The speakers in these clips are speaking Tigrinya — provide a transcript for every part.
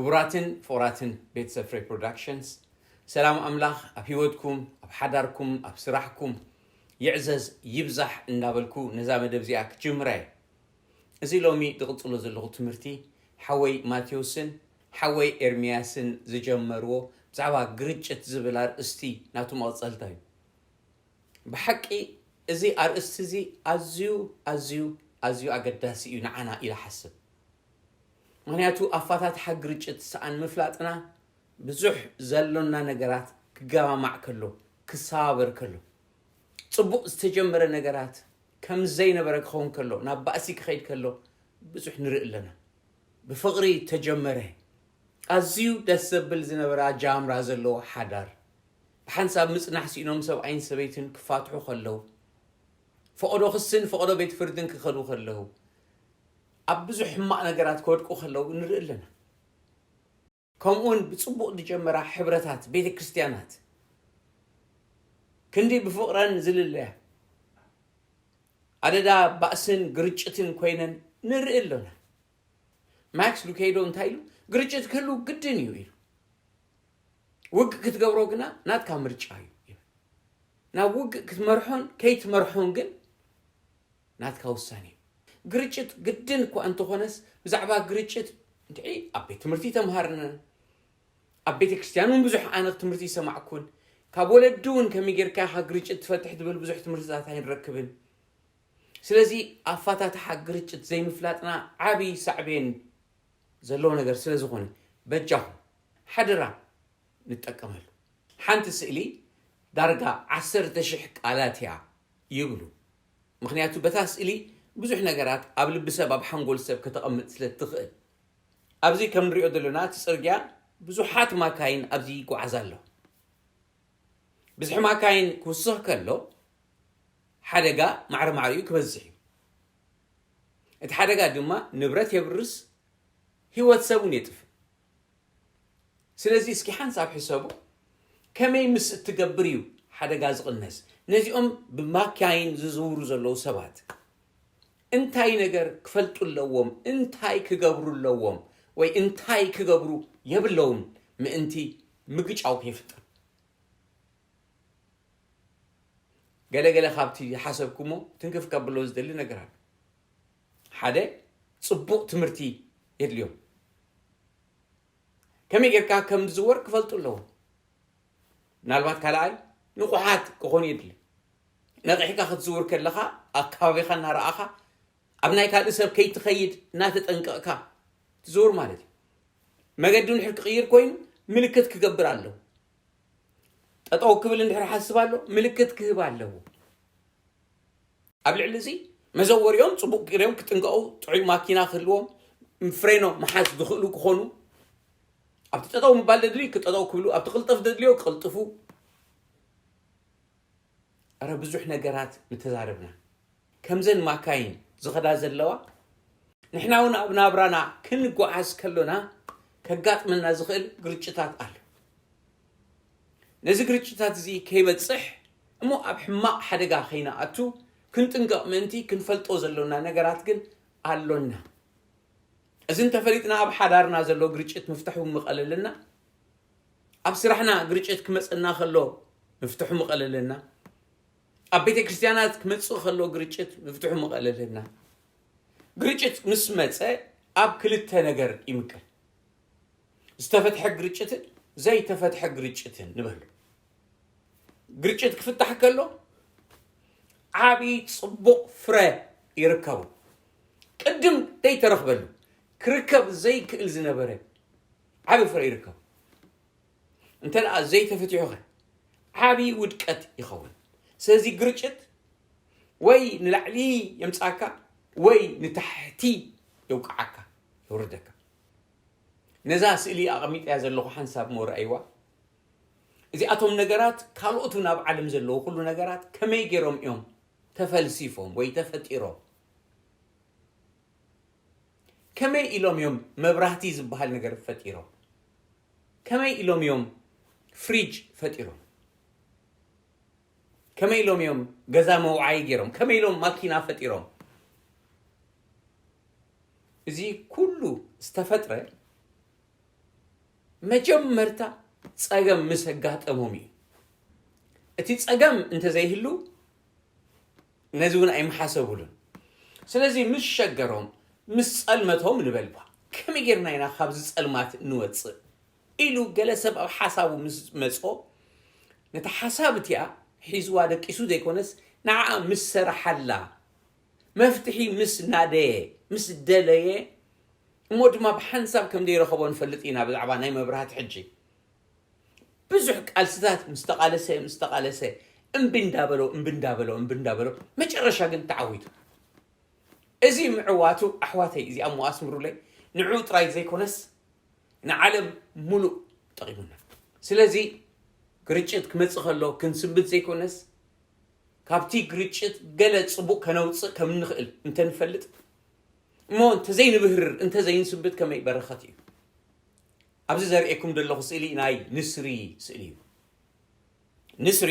ክቡራትን ፍቑራትን ቤተሰብ ፍሬ ፕሮዳክሽንስ፣ ሰላም ኣምላኽ ኣብ ህይወትኩም፣ ኣብ ሓዳርኩም፣ ኣብ ስራሕኩም ይዕዘዝ ይብዛሕ እንዳበልኩ ነዛ መደብ እዚኣ ክጅምራ እየ። እዚ ሎሚ ዝቕጽሎ ዘለኹ ትምህርቲ ሓወይ ማቴዎስን ሓወይ ኤርምያስን ዝጀመርዎ ብዛዕባ ግርጭት ዝብል ኣርእስቲ ናቱ መቐጸልታ እዩ። ብሓቂ እዚ ኣርእስቲ እዚ ኣዝዩ ኣዝዩ ኣዝዩ ኣገዳሲ እዩ ንዓና ኢለ ሓስብ። ምኽንያቱ ኣፋታትሓ ግርጭት ሰኣን ምፍላጥና ብዙሕ ዘሎና ነገራት ክገማማዕ ከሎ፣ ክሰባበር ከሎ፣ ጽቡቕ ዝተጀመረ ነገራት ከም ዘይነበረ ክኸውን ከሎ፣ ናብ ባእሲ ክኸይድ ከሎ ብዙሕ ንርኢ ኣለና። ብፍቕሪ ተጀመረ። ኣዝዩ ደስ ዘብል ዝነበረ ኣጀማምራ ዘለዎ ሓዳር። ብሓንሳብ ምጽናሕ ስኢኖም ሰብኣይን ሰበይትን ክፋትሑ ከለዉ፣ ፈቐዶ ክስን ፈቐዶ ቤት ፍርድን ክኸዱ ከለዉ፣ ኣብ ብዙሕ ሕማቕ ነገራት ክወድቁ ከለዉ ንርኢ ኣለና። ከምኡውን ብጽቡቕ ዝጀመራ ሕብረታት ቤተ ክርስቲያናት ክንዲ ብፍቕረን ዝልለያ፣ ኣደዳ ባእስን ግርጭትን ኮይነን ንርኢ ኣሎና። ማክስ ሉኬዶ እንታይ ኢሉ? ግርጭት ክህሉ ግድን እዩ ኢሉ። ውግእ ክትገብሮ ግና ናትካ ምርጫ እዩ ይብል። ናብ ውግእ ክትመርሖን ከይትመርሖን ግን ናትካ ውሳኔ እዩ። ግርጭት ግድን እኳ እንተኾነስ፣ ብዛዕባ ግርጭት እንድዒ ኣብ ቤት ትምህርቲ ተምሃርና፣ ኣብ ቤተ ክርስቲያን እውን ብዙሕ ኣነ ትምህርቲ ይሰማዕኩን፣ ካብ ወለዲ እውን ከመይ ጌርካ ኢኻ ግርጭት ትፈትሕ ትብል ብዙሕ ትምህርትታት ኣይንረክብን። ስለዚ ኣፋታትሓ ግርጭት ዘይምፍላጥና ዓብዪ ሳዕቤን ዘለዎ ነገር ስለ ዝኾነ፣ በጃኹም ሓደራ ንጠቀመሉ። ሓንቲ ስእሊ ዳርጋ ዓሰርተ ሽሕ ቃላት እያ ይብሉ። ምኽንያቱ በታ ስእሊ ብዙሕ ነገራት ኣብ ልቢ ሰብ፣ ኣብ ሓንጎል ሰብ ከተቐምጥ ስለ እትኽእል። ኣብዚ ከም ንሪኦ ዘለና እቲ ጽርግያ ብዙሓት ማካይን ኣብዚ ይጓዓዛ ኣለዋ። ብዝሒ ማካይን ክውስኽ ከሎ ሓደጋ ማዕረ ማዕሪኡ ክበዝሕ እዩ። እቲ ሓደጋ ድማ ንብረት የብርስ፣ ህይወት ሰብ እውን የጥፍእ። ስለዚ እስኪ ሓንሳብ ሕሰቡ፣ ከመይ ምስ እትገብር እዩ ሓደጋ ዝቕነስ? ነዚኦም ብማካይን ዝዝውሩ ዘለዉ ሰባት እንታይ ነገር ክፈልጡ ኣለዎም? እንታይ ክገብሩ ኣለዎም? ወይ እንታይ ክገብሩ የብለውን ምእንቲ ምግጫው ከይፍጠር? ገለ ገለ ካብቲ ዝሓሰብኩሞ ትንክፍ ከብሎ ዝደሊ ነገር ኣሎ። ሓደ፣ ጽቡቕ ትምህርቲ የድልዮም። ከመይ ጌርካ ከም ዝዝወር ክፈልጡ ኣለዎም። ምናልባት ካልኣይ፣ ንቑሓት ክኾኑ የድሊ። ነቒሕካ ክትዝውር ከለኻ፣ ኣከባቢኻ እናረኣኻ፣ ኣብ ናይ ካልእ ሰብ ከይትኸይድ እናተጠንቀቕካ ትዝውር ማለት እዩ። መገዲ እንድሕር ክቕይር ኮይኑ፣ ምልክት ክገብር ኣለዎ። ጠጠው ክብል እንድሕር ሓስብ ኣሎ፣ ምልክት ክህብ ኣለዎ። ኣብ ልዕሊ እዚ፣ መዘወሪኦም ጽቡቕ ገይሮም ክጥንቀቑ፣ ጥዑይ ማኪና ክህልዎም፣ ፍሬኖ ምሓዝ ዝኽእሉ ክኾኑ፣ ኣብቲ ጠጠው ምባል ደድልዩ ክጠጠው ክብሉ፣ ኣብቲ ቅልጥፍ ደድልዮ ክቕልጥፉ። እረ ብዙሕ ነገራት ምተዛረብና። ከምዘን ማካይን ዝኸዳ ዘለዋ፣ ንሕና እውን ኣብ ናብራና ክንጓዓዝ ከሎና ከጋጥመና ዝኽእል ግርጭታት ኣሎ። ነዚ ግርጭታት እዚ ከይበጽሕ እሞ ኣብ ሕማቕ ሓደጋ ከይንኣቱ ክንጥንቀቕ ምእንቲ ክንፈልጦ ዘሎና ነገራት ግን ኣሎና። እዚ እንተፈሊጥና ኣብ ሓዳርና ዘሎ ግርጭት ምፍታሑ ምቐለልና፣ ኣብ ስራሕና ግርጭት ክመጸና ከሎ ምፍትሑ ምቐለልና፣ ኣብ ቤተ ክርስቲያናት ክመጽእ ከሎ ግርጭት ምፍትሑ ምቐለልና። ግርጭት ምስ መጸ ኣብ ክልተ ነገር ይምቀል። ዝተፈትሐ ግርጭትን ዘይተፈትሐ ግርጭትን ንበሉ። ግርጭት ክፍታሕ ከሎ ዓቢ ጽቡቕ ፍረ ይርከቡ። ቅድም ዘይተረኽበሉ ክርከብ ዘይክእል ዝነበረ ዓቢ ፍረ ይርከቡ። እንተ ደኣ ዘይተፈቲሑ ኸ ዓቢ ውድቀት ይኸውን። ስለዚ ግርጭት ወይ ንላዕሊ የምጻካ ወይ ንታሕቲ የውቅዓካ፣ የውርደካ። ነዛ ስእሊ ኣቐሚጠያ ዘለኹ ሓንሳብ እሞ ረኣይዋ። እዚኣቶም ነገራት ካልኦት እውን ኣብ ዓለም ዘለዉ ኩሉ ነገራት ከመይ ገይሮም እዮም ተፈልሲፎም ወይ ተፈጢሮም? ከመይ ኢሎም እዮም መብራህቲ ዝበሃል ነገር ፈጢሮም? ከመይ ኢሎም እዮም ፍሪጅ ፈጢሮም? ከመይ ኢሎም እዮም ገዛ መውዓይ ገይሮም? ከመይ ኢሎም ማኪና ፈጢሮም? እዚ ኩሉ ዝተፈጥረ መጀመርታ ጸገም ምስ ኣጋጠሞም እዩ። እቲ ጸገም እንተዘይህሉ ነዚ እውን ኣይምሓሰቡሉን። ስለዚ ምስ ሸገሮም፣ ምስ ጸልመቶም ንበልባ፣ ከመይ ጌርና ኢና ካብዚ ጸልማት እንወጽእ ኢሉ ገለ ሰብ ኣብ ሓሳቡ ምስ መጾ፣ ነታ ሓሳብ እቲኣ ሒዝዋ ደቂሱ ዘይኮነስ ንዓኣ ምስ ሰራሓላ፣ መፍትሒ ምስ ናደየ፣ ምስ ደለየ፣ እሞ ድማ ብሓንሳብ ከም ዘይረኸቦ ንፈልጥ ኢና። ብዛዕባ ናይ መብራህቲ ሕጂ ብዙሕ ቃልስታት ምስ ተቓለሰ፣ ምስ ተቓለሰ፣ እምቢ እንዳበሎ፣ እምቢ እንዳበሎ፣ እምቢ እንዳበሎ፣ መጨረሻ ግን ተዓዊቱ። እዚ ምዕዋቱ ኣሕዋተይ፣ እዚኣ እሞ ኣስምሩለይ፣ ንዑ ጥራይ ዘይኮነስ ንዓለም ሙሉእ ጠቒሙና። ስለዚ ግርጭት ክመጽእ ከሎ ክንስንብት ዘይኮነስ ካብቲ ግርጭት ገለ ጽቡቕ ከነውጽእ ከም እንኽእል እንተንፈልጥ እሞ እንተዘይንብህርር፣ እንተዘይንስንብት ከመይ በረኸት እዩ። ኣብዚ ዘርእየኩም ዘለኹ ስእሊ ናይ ንስሪ ስእሊ እዩ። ንስሪ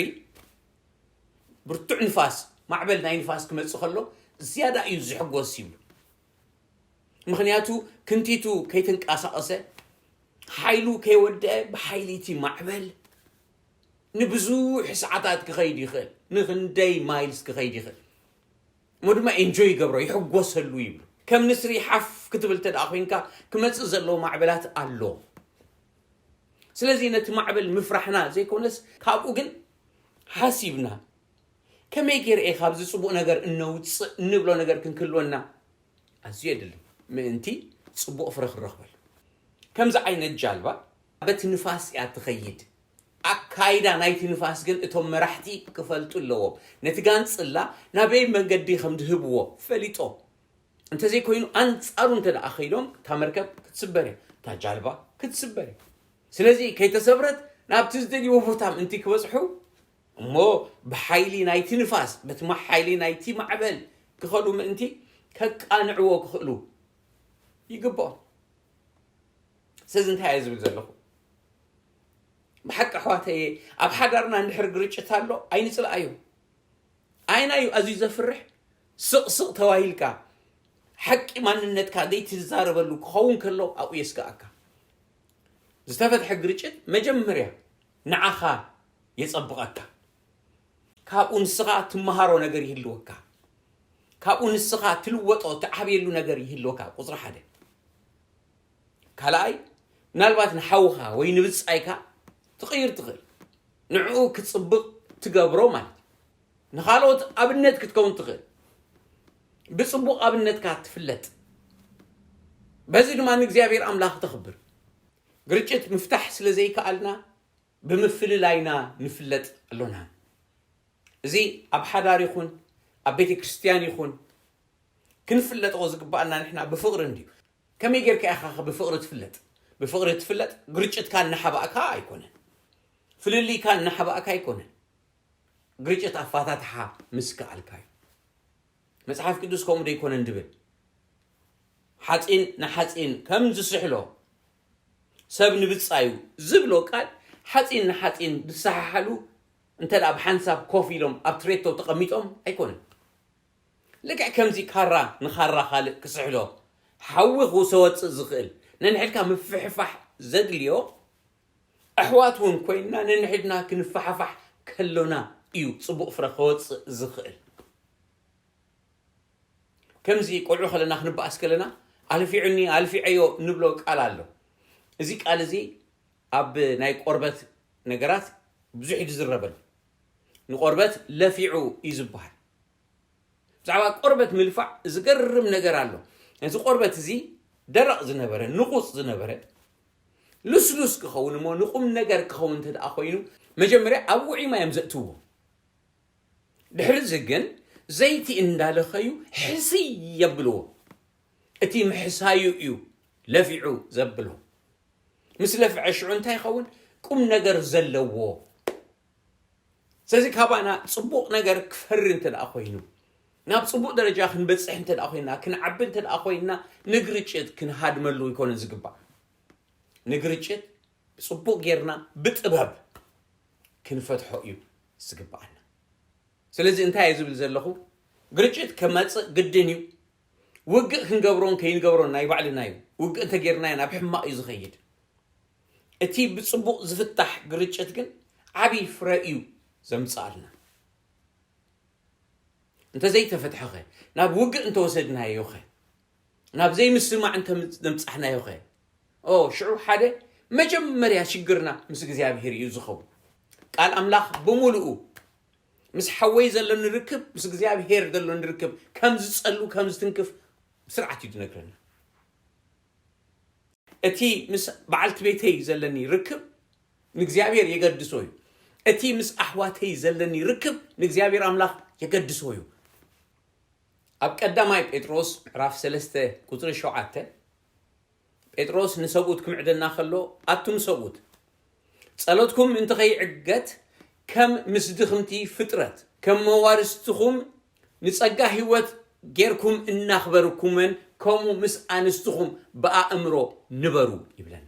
ብርቱዕ ንፋስ፣ ማዕበል ናይ ንፋስ ክመጽእ ከሎ ዝያዳ እዩ ዝሕጎስ ይብሉ። ምኽንያቱ ክንቲቱ ከይተንቀሳቐሰ፣ ሓይሉ ከይወደአ ብሓይሊ እቲ ማዕበል ንብዙሕ ሰዓታት ክኸይድ ይኽእል፣ ንኽንደይ ማይልስ ክኸይድ ይኽእል። እሞ ድማ ኤንጆይ ይገብሮ፣ ይሕጎሰሉ ይብሉ። ከም ንስሪ ሓፍ ክትብል እንተ ደኣ ኮይንካ ክመጽእ ዘለዎ ማዕበላት ኣሎ። ስለዚ ነቲ ማዕበል ምፍራሕና ዘይኮነስ ካብኡ ግን ሓሲብና ከመይ ገይረ እየ ካብዚ ጽቡቕ ነገር እነውጽእ እንብሎ ነገር ክንክልወና ኣዝዩ የድሊ። ምእንቲ ጽቡቕ ፍረ ክንረኽበሉ። ከምዚ ዓይነት ጃልባ በቲ ንፋስ እያ ትኸይድ። ኣካይዳ ናይቲ ንፋስ ግን እቶም መራሕቲ ክፈልጡ ኣለዎም። ነቲ ጋንጽላ ናበይ መንገዲ ከም ዝህብዎ ፈሊጦም። እንተዘይኮይኑ ኣንጻሩ እንተ ደኣ ከይዶም እታ መርከብ ክትስበር እያ፣ እታ ጃልባ ክትስበር እያ። ስለዚ ከይተሰብረት ናብቲ ዝደልይዎ ቦታ ምእንቲ ክበጽሑ እሞ ብሓይሊ ናይቲ ንፋስ፣ በቲ ማ-፣ ሓይሊ ናይቲ ማዕበል ክኸዱ ምእንቲ ከቃንዕዎ ክኽእሉ ይግብኦም። ስለዚ እንታይ እየ ዝብል ዘለኹ? ብሓቂ ኣሕዋተየ፣ ኣብ ሓዳርና እንድሕር ግርጭት ኣሎ ኣይንጽልኣዮ። ኣይና እዩ ኣዝዩ ዘፍርሕ። ስቕ ስቕ ተባሂልካ ሓቂ ማንነትካ ዘይትዛረበሉ ክኸውን ከሎ ኣብኡ የስግኣካ። ዝተፈትሐ ግርጭት መጀመርያ ንዓኻ የጸብቐካ። ካብኡ ንስኻ ትመሃሮ ነገር ይህልወካ። ካብኡ ንስኻ ትልወጦ ትዓብየሉ ነገር ይህልወካ። ቁጽሪ ሓደ። ካልኣይ፣ ምናልባት ንሓውኻ ወይ ንብጻይካ ትቕይር ትኽእል። ንዕኡ ክጽብቕ ትገብሮ ማለት እዩ። ንኻልኦት ኣብነት ክትከውን ትኽእል። ብጽቡቕ ኣብነትካ ትፍለጥ። በዚ ድማ ንእግዚኣብሔር ኣምላኽ ተኽብር። ግርጭት ምፍታሕ ስለ ዘይከኣልና ብምፍልላይና ንፍለጥ ኣሎና። እዚ ኣብ ሓዳር ይኹን ኣብ ቤተ ክርስቲያን ይኹን ክንፍለጦ ዝግባኣና ንሕና ብፍቕሪ እንድዩ። ከመይ ጌርካ ኢኻ ብፍቕሪ ትፍለጥ? ብፍቕሪ ትፍለጥ ግርጭትካ እናሓባእካ ኣይኮነን። ፍልልይካ እናሓባእካ ኣይኮነን። ግርጭት ኣፋታትሓ ምስ ከኣልካ እዩ። መጽሓፍ ቅዱስ ከምኡ ዶ ኣይኮነን ድብል? ሓጺን ንሓጺን ከም ዝስሕሎ ሰብ ንብጻዩ ዝብሎ ቃል፣ ሓጺን ንሓጺን ዝሰሓሓሉ እንተ ደኣ ብሓንሳብ ኮፍ ኢሎም ኣብ ትሬቶ ተቐሚጦም ኣይኮነን። ልክዕ ከምዚ ካራ ንኻራ ካልእ ክስሕሎ፣ ሓዊ ክውሰወጽእ ዝኽእል፣ ነንሕድካ ምፍሕፋሕ ዘድልዮ፣ ኣሕዋት እውን ኮይንና ነንሕድና ክንፈሓፋሕ ከሎና እዩ ጽቡቕ ፍረ ከወጽእ ዝኽእል። ከምዚ ቆልዑ ከለና ክንበኣስ ከለና፣ "ኣልፊዑኒ፣ ኣልፊዐዮ" እንብሎ ቃል ኣሎ። እዚ ቃል እዚ ኣብ ናይ ቆርበት ነገራት ብዙሕ እዩ ዝዝረበሉ። ንቆርበት ለፊዑ እዩ ዝበሃል። ብዛዕባ ቆርበት ምልፋዕ ዝገርም ነገር ኣሎ። ነዚ ቆርበት እዚ ደረቕ ዝነበረ፣ ንቑጽ ዝነበረ፣ ልስሉስ ክኸውን እሞ ንቁም ነገር ክኸውን እንተ ደኣ ኮይኑ፣ መጀመርያ ኣብ ውዒማ እዮም ዘእትውዎ። ድሕሪ እዚ ግን ዘይቲ እንዳለኸዩ ሕስይ የብልዎ። እቲ ምሕሳዩ እዩ ለፊዑ ዘብሎ። ምስ ለፍዐ ሽዑ እንታይ ይኸውን? ቁም ነገር ዘለዎ። ስለዚ ካባና ጽቡቕ ነገር ክፈሪ እንተ ደኣ ኮይኑ፣ ናብ ጽቡቕ ደረጃ ክንበጽሕ እንተ ደኣ ኮይና፣ ክንዓቢ እንተ ደኣ ኮይና፣ ንግርጭት ክንሃድመሉ ኣይኮነን ዝግባእ። ንግርጭት ብጽቡቕ ጌርና ብጥበብ ክንፈትሖ እዩ ዝግባኣና። ስለዚ እንታይ እየ ዝብል ዘለኹ? ግርጭት ከመጽእ ግድን እዩ። ውግእ ክንገብሮን ከይንገብሮን ናይ ባዕልና እዩ። ውግእ እንተጌርናዮ ናብ ሕማቕ እዩ ዝኸይድ። እቲ ብጽቡቕ ዝፍታሕ ግርጭት ግን ዓቢ ፍረ እዩ ዘምጽኣልና። እንተዘይተፈትሐኸ፣ ናብ ውግእ እንተወሰድናዮኸ፣ ናብ ዘይምስማዕ እንተምጻሕናዮኸ፣ ኦ ሽዑ ሓደ መጀመርያ ሽግርና ምስ እግዚኣብሄር እዩ ዝኸውን። ቃል ኣምላኽ ብምሉኡ ምስ ሓወይ ዘለኒ ርክብ፣ ምስ እግዚኣብሄር ዘለኒ ርክብ ከም ዝጸሉ ከም ዝትንክፍ ብስርዓት እዩ ዝነግረና። እቲ ምስ በዓልቲ ቤተይ ዘለኒ ርክብ ንእግዚኣብሔር የገድሶ እዩ። እቲ ምስ ኣሕዋተይ ዘለኒ ርክብ ንእግዚኣብሔር ኣምላኽ የገድሶ እዩ። ኣብ ቀዳማይ ጴጥሮስ ምዕራፍ ሰለስተ ቁጽሪ ሸውዓተ፣ ጴጥሮስ ንሰብኡት ክምዕደና ከሎ፣ ኣቱም ሰብኡት፣ ጸሎትኩም እንተኸይዕገት ከም ምስ ድኽምቲ ፍጥረት፣ ከም መዋርስትኹም ንጸጋ ህይወት ጌርኩም እናኽበርኩመን፣ ከምኡ ምስ ኣንስትኹም ብኣእምሮ ንበሩ ይብለና።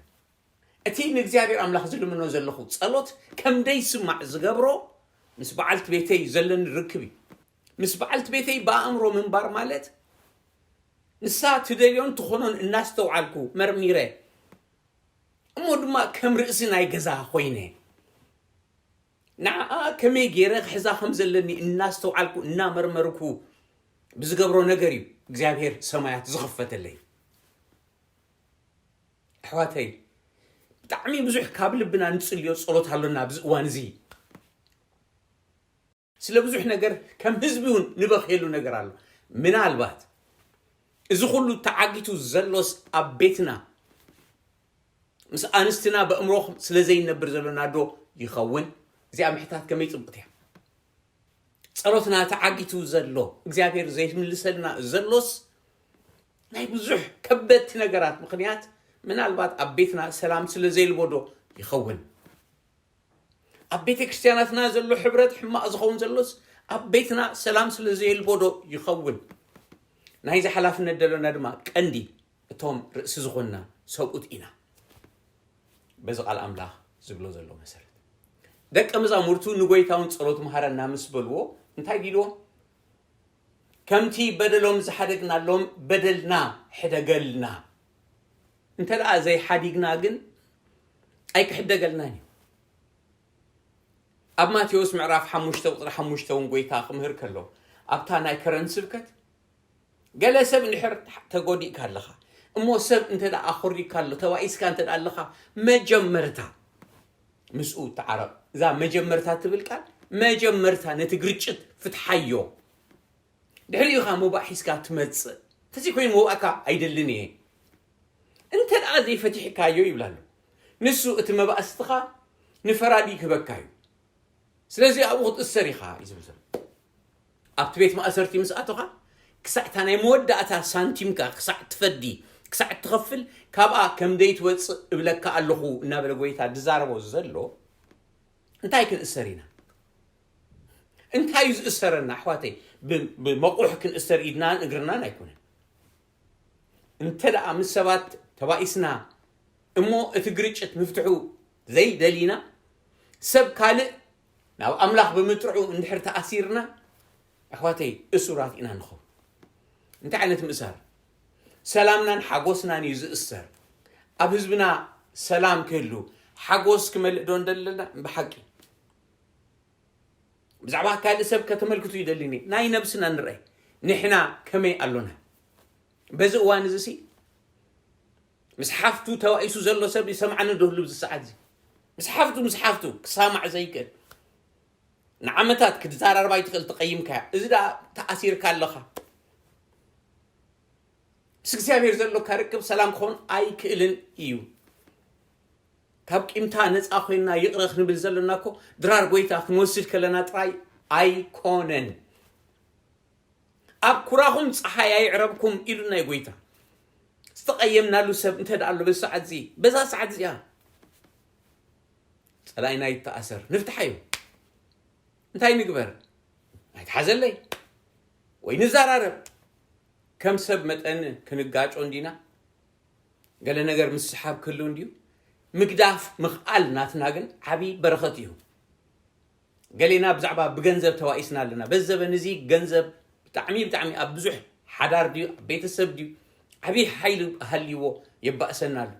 እቲ ንእግዚኣብሔር ኣምላኽ ዝልምኖ ዘለኹ ጸሎት ከም ደይስማዕ ዝገብሮ ምስ በዓልቲ ቤተይ ዘለኒ ርክብ እዩ። ምስ በዓልቲ ቤተይ ብኣእምሮ ምንባር ማለት ንሳ ትደልዮን ትኾኖን እናስተውዓልኩ መርሚረ፣ እሞ ድማ ከም ርእሲ ናይ ገዛ ኮይነ ንዓኣ ከመይ ገይረ ክሕዛ ከም ዘለኒ እናስተውዓልኩ እናመርመርኩ ብዝገብሮ ነገር እዩ እግዚኣብሔር ሰማያት ዝኸፈተለይ። ኣሕዋተይ፣ ብጣዕሚ ብዙሕ ካብ ልብና ንጽልዮ ጸሎት ኣሎና ኣብዚ እዋን እዚ። ስለ ብዙሕ ነገር ከም ህዝቢ እውን ንበኽየሉ ነገር ኣሎ። ምናልባት እዚ ኩሉ ተዓጊቱ ዘሎስ ኣብ ቤትና ምስ ኣንስትና በእምሮ ስለ ዘይነብር ዘሎና ዶ ይኸውን? እዚኣ ምሕታት ከመይ ጽብቕቲ እያ። ጸሎትና ተዓጊቱ ዘሎ እግዚኣብሔር ዘይምልሰልና ዘሎስ ናይ ብዙሕ ከበድቲ ነገራት ምኽንያት ምናልባት ኣብ ቤትና ሰላም ስለ ዘይልቦ ዶ ይኸውን? ኣብ ቤተ ክርስቲያናትና ዘሎ ሕብረት ሕማቕ ዝኸውን ዘሎስ ኣብ ቤትና ሰላም ስለ ዘየልቦ ዶ ይኸውን? ናይዚ ሓላፍነት ደሎና ድማ ቀንዲ እቶም ርእሲ ዝኾንና ሰብኡት ኢና። በዚ ቃል ኣምላኽ ዝብሎ ዘሎ መሰረት ደቀ መዛሙርቱ ንጎይታውን ጸሎት መሃረና ምስ በልዎ እንታይ ዲልዎም? ከምቲ በደሎም ዝሓደግናሎም በደልና ሕደገልና። እንተ ደኣ ዘይሓዲግና ግን ኣይክሕደገልናን እዩ። ኣብ ማቴዎስ ምዕራፍ ሓሙሽተ ቁጽሪ ሓሙሽተ እውን ጎይታ ክምህር ከሎ ኣብታ ናይ ከረን ስብከት ገለ ሰብ እንድሕር ተጎዲእካ ኣለኻ እሞ ሰብ እንተ ደኣ ኣኾሪካ ኣሎ ተባኢስካ እንተ ደኣ ኣለኻ መጀመርታ ምስኡ ተዓረቕ። እዛ መጀመርታ ትብል ቃል መጀመርታ ነቲ ግርጭት ፍትሓዮ። ድሕሪኡ ኢኻ መባእ ሒዝካ ትመጽእ። ተዘይኮይኑ መባእካ ኣይደልን እየ። እንተ ደኣ ዘይፈቲሕካዮ ይብላ ኣሎ። ንሱ እቲ መባእስትኻ ንፈራዲ ክህበካ እዩ። ስለዚ ኣብኡ ክትእሰር ኢኻ እዩ ዝብል ዘሎ። ኣብቲ ቤት ማእሰርቲ ምስ ኣቶኻ ክሳዕ እታ ናይ መወዳእታ ሳንቲምካ ክሳዕ ትፈዲ ክሳዕ ትኸፍል ካብኣ ከም ደይትወጽእ እብለካ ኣለኹ እናበለ ጎይታ ዝዛረቦ ዘሎ እንታይ ክንእሰር ኢና? እንታይ እዩ ዝእሰረና ኣሕዋተይ? ብመቑሕ ክንእሰር ኢድናን እግርናን ኣይኮነን። እንተ ደኣ ምስ ሰባት ተባኢስና እሞ እቲ ግርጭት ምፍትሑ ዘይደሊና ሰብ ካልእ ናብ ኣምላኽ ብምጥርዑ እንድሕር ተኣሲርና ኣሕዋተይ እሱራት ኢና ንኸውን። እንታይ ዓይነት ምእሳር? ሰላምናን ሓጎስናን እዩ ዝእሰር። ኣብ ህዝብና ሰላም ክህሉ ሓጎስ ክመልእ ዶ እንደለና ብሓቂ ብዛዕባ ካልእ ሰብ ከተመልክቱ ይደሊኒ ናይ ነብስና ንርአይ ንሕና ከመይ ኣሎና በዚ እዋን እዚ ሲ ምስ ሓፍቱ ተባኢሱ ዘሎ ሰብ ይሰምዓኒ ዶ ህሉ ብዚ ሰዓት እዚ ምስ ሓፍቱ ምስ ሓፍቱ ክሳማዕ ዘይክእል ንዓመታት ክትዘራረባ ይትኽእል ተቐይምካያ እዚ ደኣ ተኣሲርካ ኣለኻ ምስ እግዚኣብሔር ዘሎካ ርክብ ሰላም ክኾን ኣይክእልን እዩ ካብ ቂምታ ነፃ ኮይንና ይቕረ ክንብል ዘለና እኮ ድራር ጎይታ ክንወስድ ከለና ጥራይ ኣይኮነን ኣብ ኩራኹም ፀሓይ ኣይዕረብኩም ኢሉና እዩ ጎይታ ዝተቐየምናሉ ሰብ እንተ ደኣ ኣሎ በዚ ሰዓት እዚ በዛ ሰዓት እዚኣ ፀላኢና ይተኣሰር ንፍትሓዩ እንታይ ንግበር ኣይትሓዘለይ ወይ ንዘራረብ ከም ሰብ መጠን ክንጋጮ እንዲና ገለ ነገር ምስሓብ ክህሉ እንድዩ ምግዳፍ ምኽኣል ናትና ግን ዓብዪ በረኸት እዩ ገሌና ብዛዕባ ብገንዘብ ተባኢስና ኣለና በዚ ዘበን እዚ ገንዘብ ብጣዕሚ ብጣዕሚ ኣብ ብዙሕ ሓዳር ድዩ ኣብ ቤተሰብ ድዩ ዓብዪ ሓይሊ ሃልይዎ የባእሰና ኣሎ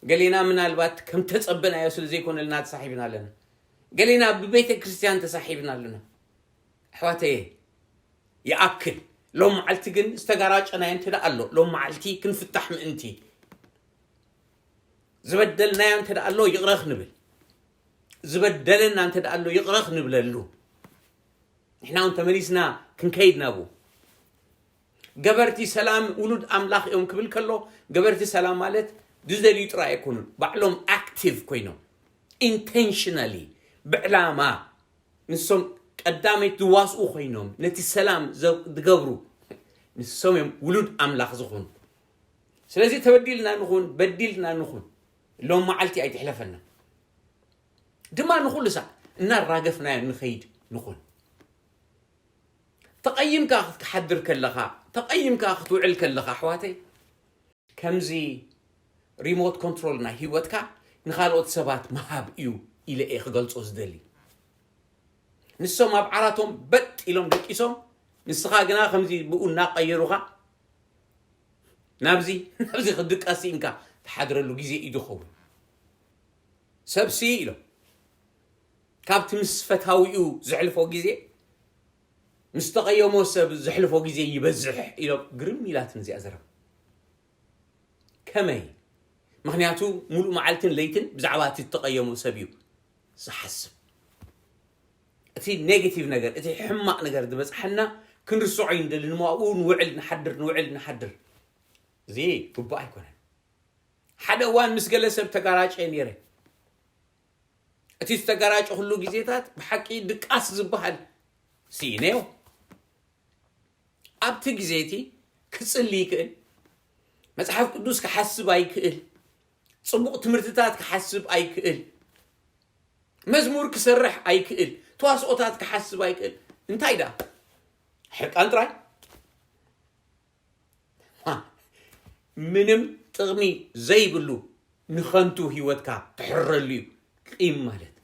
ገሌና ምናልባት ከም ተጸበናዮ ስለ ዘይኮነልና ተሳሒብና ኣለና። ገሌና ብቤተ ክርስቲያን ተሳሒብና ኣለና። ኣሕዋተየ፣ ይኣክል። ሎም መዓልቲ ግን ዝተጋራጨናዮ እንተ ደኣ ኣሎ፣ ሎም መዓልቲ ክንፍታሕ ምእንቲ፣ ዝበደልናዮ እንተ ደኣ ኣሎ ይቕረ ክንብል፣ ዝበደለና እንተ ደኣ ኣሎ ይቕረ ክንብለሉ፣ ንሕና እውን ተመሊስና ክንከይድ ናብኡ። ገበርቲ ሰላም ውሉድ ኣምላኽ እዮም ክብል ከሎ፣ ገበርቲ ሰላም ማለት ዝደልዩ ጥራይ ኣይኮኑን፣ ባዕሎም ኣክቲቭ ኮይኖም፣ ኢንቴንሽናሊ፣ ብዕላማ፣ ንሶም ቀዳመይት ዝዋስኡ ኮይኖም ነቲ ሰላም ዘ- ዝገብሩ፣ ንሶም እዮም ውሉድ ኣምላኽ ዝኾኑ። ስለዚ ተበዲልና ንኹን፣ በዲልና ንኹን፣ ሎም መዓልቲ ኣይትሕለፈና። ድማ ንኹሉ ሳዕ እናራገፍናዮ ንኸይድ ንኹን። ተቐይምካ ክትሓድር ከለኻ፣ ተቐይምካ ክትውዕል ከለኻ፣ ኣሕዋተይ፣ ከምዚ ሪሞት ኮንትሮል ናይ ህይወትካ ንኻልኦት ሰባት ምሃብ እዩ ኢለ እየ ክገልጾ ዝደሊ። ንሶም ኣብ ዓራቶም በጥ ኢሎም ደቂሶም፣ ንስኻ ግና ከምዚ ብኡ እናቐየሩኻ ናብዚ ናብዚ ክትድቀስ ኢንካ ትሓድረሉ ግዜ እዩ ዝኸውን። ሰብሲ ኢሎም ካብቲ ምስ ፈታዊኡ ዘሕልፎ ግዜ፣ ምስ ተቐየሞ ሰብ ዘሕልፎ ግዜ ይበዝሕ ኢሎም። ግርም ኢላትን እዚኣ ዘረባ። ከመይ? ምኽንያቱ፣ ሙሉእ መዓልትን ለይትን ብዛዕባ እቲ እተቐየሞ ሰብ እዩ ዝሓስብ። እቲ ኔጌቲቭ ነገር፣ እቲ ሕማቕ ነገር ዝበጽሓና ክንርስዖ እዩ ንደሊ። ንማኡ ንውዕል ንሓድር፣ ንውዕል ንሓድር። እዚ ግቡእ ኣይኮነን። ሓደ እዋን ምስ ገለ ሰብ ተጋራጨ ነይረ። እቲ ዝተጋራጨኹሉ ግዜታት ብሓቂ ድቃስ ዝበሃል ስኢነዮ። ኣብቲ ግዜ እቲ ክጽሊ ይክእል፣ መጽሓፍ ቅዱስ ክሓስብ ኣይክእል፣ ጽቡቕ ትምህርትታት ክሓስብ ኣይክእል፣ መዝሙር ክሰርሕ ኣይክእል፣ ተዋስኦታት ክሓስብ ኣይክእል። እንታይ ደኣ? ሕርቃን ጥራይ። ምንም ጥቕሚ ዘይብሉ ንኸንቱ ህይወትካ ትሕረሉ እዩ። ቂም ማለት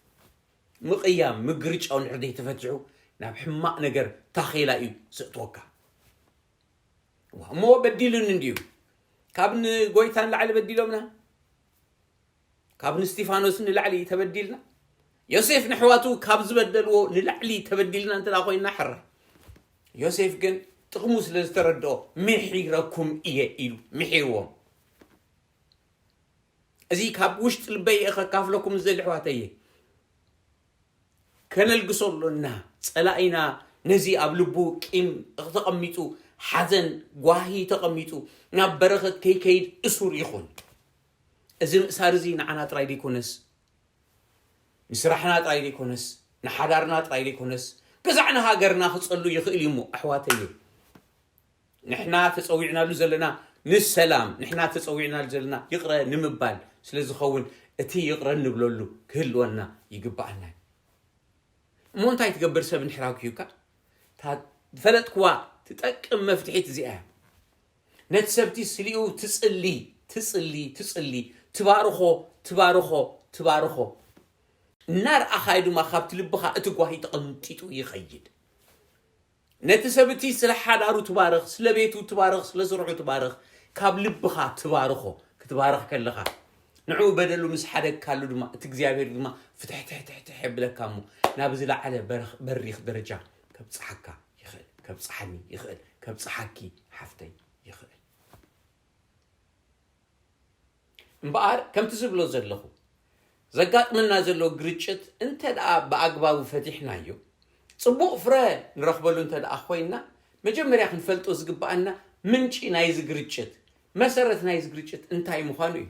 ምቕያም፣ ምግርጫው እንድሕር ዘይተፈትሑ ናብ ሕማቕ ነገር ታኼላ እዩ ዘእትወካ። ዋ፣ እሞ በዲሉኒ እንድዩ። ካብ ንጎይታ ንላዕሊ በዲሎምና? ካብ ንስቲፋኖስ ንላዕሊ ተበዲልና? ዮሴፍ ንሕዋቱ ካብ ዝበደልዎ ንላዕሊ ተበዲልና እንተ ደኣ ኮይንና ሕራይ። ዮሴፍ ግን ጥቕሙ ስለ ዝተረድኦ፣ "ምሒረኩም እየ" ኢሉ ምሒርዎም። እዚ ካብ ውሽጢ ልበይ እየ ከካፍለኩም ዝደሊ ኣሕዋተየ። ከነልግሶ ኣሎና። ጸላኢና ነዚ ኣብ ልቡ ቂም ተቐሚጡ፣ ሓዘን ጓሂ ተቐሚጡ፣ ናብ በረኸት ከይከይድ እሱር ይኹን። እዚ ምእሳር እዚ ንዓና ጥራይ ዘይኮነስ፣ ንስራሕና ጥራይ ዘይኮነስ፣ ንሓዳርና ጥራይ ዘይኮነስ፣ ገዛዕ ንሃገርና ክጸሉ ይኽእል እዩ እሞ፣ ኣሕዋተየ። ንሕና ተጸዊዕናሉ ዘለና ንሰላም፣ ንሕና ተጸዊዕናሉ ዘለና ይቕረ ንምባል ስለ ዝኸውን፣ እቲ ይቕረ እንብለሉ ክህልወና ይግብኣና እዩ። እሞ እንታይ ትገብር ሰብ እንድሕር ኣጉሂዩካ? እታ ዝፈለጥክዋ ትጠቅም መፍትሒት እዚኣ እያ። ነቲ ሰብቲ ስሊኡ ትጽሊ፣ ትጽሊ፣ ትጽሊ፣ ትባርኾ፣ ትባርኾ፣ ትባርኾ። እናረኣኻዮ ድማ ካብቲ ልብኻ እቲ ጓሂ ተቐንጢጡ ይኸይድ። ነቲ ሰብ እቲ ስለ ሓዳሩ ትባርኽ፣ ስለ ቤቱ ትባርኽ፣ ስለ ስርሑ ትባርኽ፣ ካብ ልብኻ ትባርኾ። ክትባርኽ ከለኻ ንዕኡ በደሉ ምስ ሓደግካሉ ድማ እቲ እግዚኣብሔር ድማ ፍትሕትሕትሕትሕ የብለካ እሞ ናብ ዝለዓለ በርኽ- በሪኽ ደረጃ ከብጽሓካ ይኽእል፣ ከብጽሓኒ ይኽእል፣ ከብጽሓኪ ሓፍተይ ይኽእል። እምበኣር ከምቲ ዝብሎ ዘለኹ፣ ዘጋጥመና ዘሎ ግርጭት እንተ ደኣ ብኣግባቡ ፈቲሕናዮ፣ ጽቡቕ ፍረ ንረኽበሉ እንተ ደኣ ኮይንና፣ መጀመርያ ክንፈልጦ ዝግብኣና ምንጪ ናይዚ ግርጭት፣ መሰረት ናይዚ ግርጭት እንታይ ምዃኑ እዩ።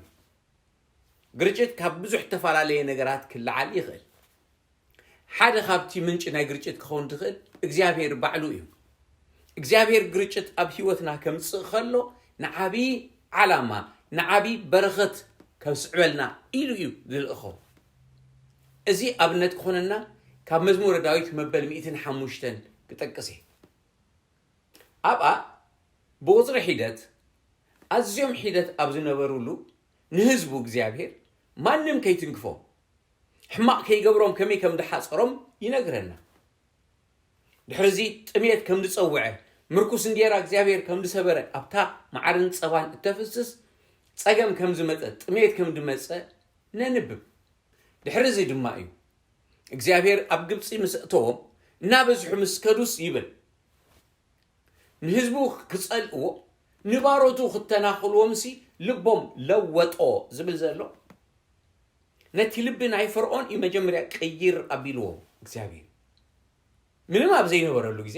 ግርጭት ካብ ብዙሕ እተፈላለየ ነገራት ክለዓል ይኽእል። ሓደ ካብቲ ምንጪ ናይ ግርጭት ክኸውን ዝኽእል እግዚኣብሔር ባዕሉ እዩ። እግዚኣብሔር ግርጭት ኣብ ህይወትና ከምጽእ ከሎ ንዓቢ ዓላማ፣ ንዓቢ በረኸት ከስዕበልና ኢሉ እዩ ዝልእኾ። እዚ ኣብነት ክኾነና ካብ መዝሙረ ዳዊት መበል ሚእትን ሓሙሽተን ክጠቅስ እየ። ኣብኣ ብቑጽሪ ሒደት ኣዝዮም ሒደት ኣብ ዝነበሩሉ ንህዝቡ እግዚኣብሔር ማንም ከይትንክፎ ሕማቕ ከይገብሮም ከመይ ከም ድሓጸሮም ይነግረና። ድሕርዚ ጥሜት ከም ዝጸውዐ ምርኩስ እንጌራ እግዚኣብሔር ከም ዝሰበረ ኣብታ መዓርን ጸባን እተፍስስ ጸገም ከም ዝመጸ፣ ጥሜት ከም ዝመጸ ነንብብ። ድሕሪ እዚ ድማ እዩ እግዚኣብሔር ኣብ ግብጺ ምስ እተዎም፣ እናበዝሑ ምስ ከዱስ ይብል፣ ንህዝቡ ክጸልእዎ፣ ንባሮቱ ክተናኽልዎምሲ ልቦም ለወጦ ዝብል ዘሎ፣ ነቲ ልቢ ናይ ፈርዖን እዩ መጀመርያ ቀይር ኣቢልዎ እግዚኣብሔር። ምንም ኣብ ዘይነበረሉ ግዜ፣